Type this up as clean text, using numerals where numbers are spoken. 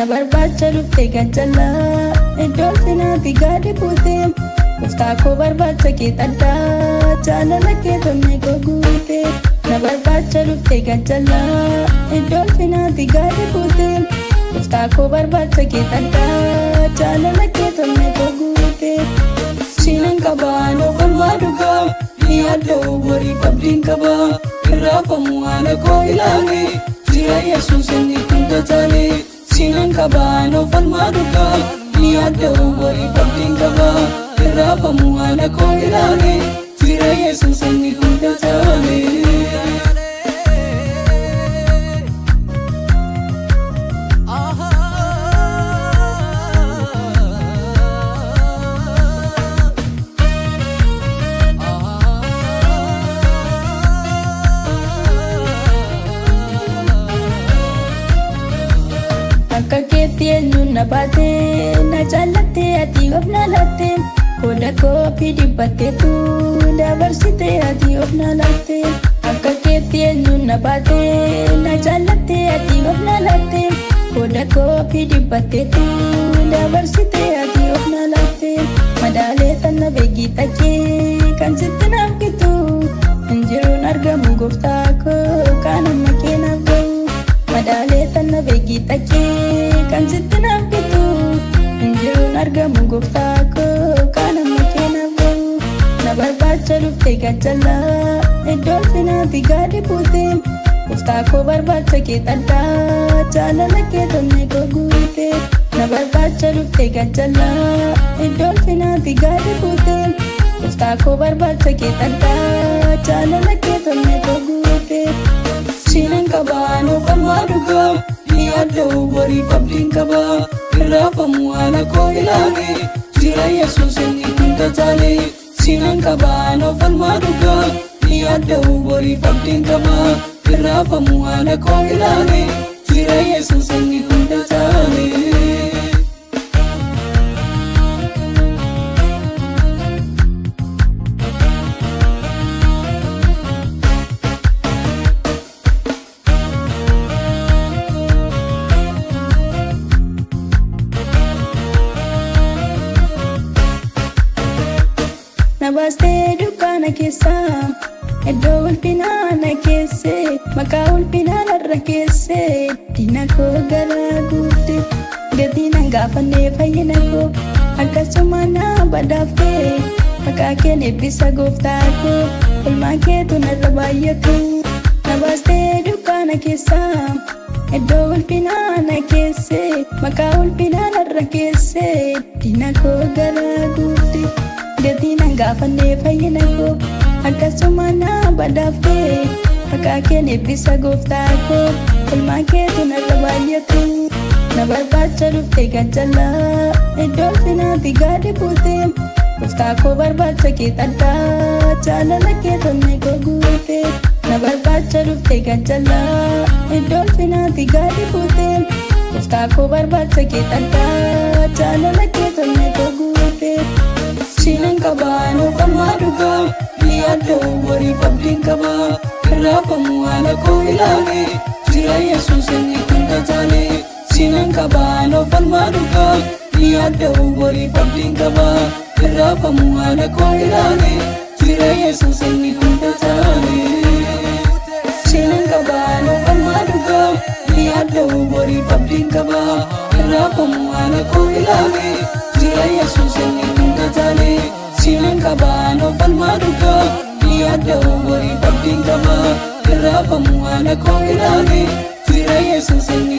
Na barbaacha dhuftee gajjallaa iddoo ulfinaatti gadi buute. Gooftaa koo barbaacha kee addaa jaalala kee tolnee koo guute. Na barbaacha dhuftee gajjallaa iddoo ulfinaatti gadi buute. Gooftaa koo barbaacha kee addaa jaalala kee tolnee koo guute. Siinan qabaa noof olmaa dhugaa ni yaadda'u boriif abdiin qabaa irraafamu haala koo ilaale jira Yesuus inni hunda taale. Siinan qabaa noof olmaa dhugaa ni yaadda'u boriif abdiin qabaa irraafamu haala koo ilaale jira Yesuus inni hunda taale. Akka keetti eenyuun na baate na jaallatte ati of na laatte qooda koo dibbatteetu dabarsite ati of na laatte. Akka keetti eenyuun na baate na jaallatte ati of na laatte qooda koo dibbatteetu dabarsite ati of na laatte. Madaalee tana beekii takkee kan sitti naaf gitu injiruun argamu gooftaa koo kan amma kee naaf ga'u. Madaalee tana beekii takkee kan sitti naaf gitu injiruun argamu gooftaa koo kan amma kee naaf ga'u. Na barbaacha dhuftee gajjallaa iddoo ulfinaatti gadi buute. Gooftaa koo barbaacha kee addaa jaalala kee tolnee koo guute. Na barbaacha dhuftee gajjallaa iddoo ulfinaatti gadi buute. Gooftaa koo barbaacha kee addaa jaalala kee tolnee koo guute. Siinan qabaa noof olmaa dhugaa ni yaadda'u boriif abdiin qabaa irraafamu haala koo ilaale jira Yesuus inni hunda taale. Siinan qabaa noof olmaa dhugaa ni yaadda'u boriif abdiin qabaa irraafamu haala koo ilaale jira Yesuus inni hunda taale. Na baastee dukkaana keessaa iddoo ulfinaa na keesse maqaa ulfinaa narra keesse diina koo garaa guute gatii nan gaafannee fayyina koo akkasuma na badhaaftee maqaa keen eebbisa gooftaa koo olmaa keetu narra baay'ate. Na baastee dukkaana keessaa iddoo ulfinaa na keesse maqaa ulfinaa narra keesse diina koo garaa guute. Gatii nan gaafannee fayyina koo akkasuma na badhaaftee maqaa keen eebbisa gooftaa koo olmaa keetu narra baay'ate. Na barbaacha dhuftee gajjallaa iddoo ulfinaatti gadi buute. Gooftaa koo barbaacha kee addaa jaalala kee tolnee koo guute. Na barbaacha dhuftee gajjallaa iddoo ulfinaatti gadi buute. Gooftaa koo barbaacha kee addaa jaalala kee tolnee koo guute. Siinan qabaa noof olmaa dhugaa ni yaadda'u boriif abdiin qabaa irraafamu haala koo ilaale jira Yesuus inni hunda taale. Siinan qabaa noof olmaa dhugaa ni yaadda'u boriif abdiin qabaa irraafamu haala koo ilaale jira Yesuus inni hunda taale. Siinan qabaa noof olmaa dhugaa ni yaadda'u boriif abdiin qabaa irraafamu haala koo ilaale jira Yesuus inni hunda taale. Siinan qabaa noof olmaa dhugaa ni yaadda'u boriif abdiin qabaa irraafamu haala koo ilaale jira Yesuus inni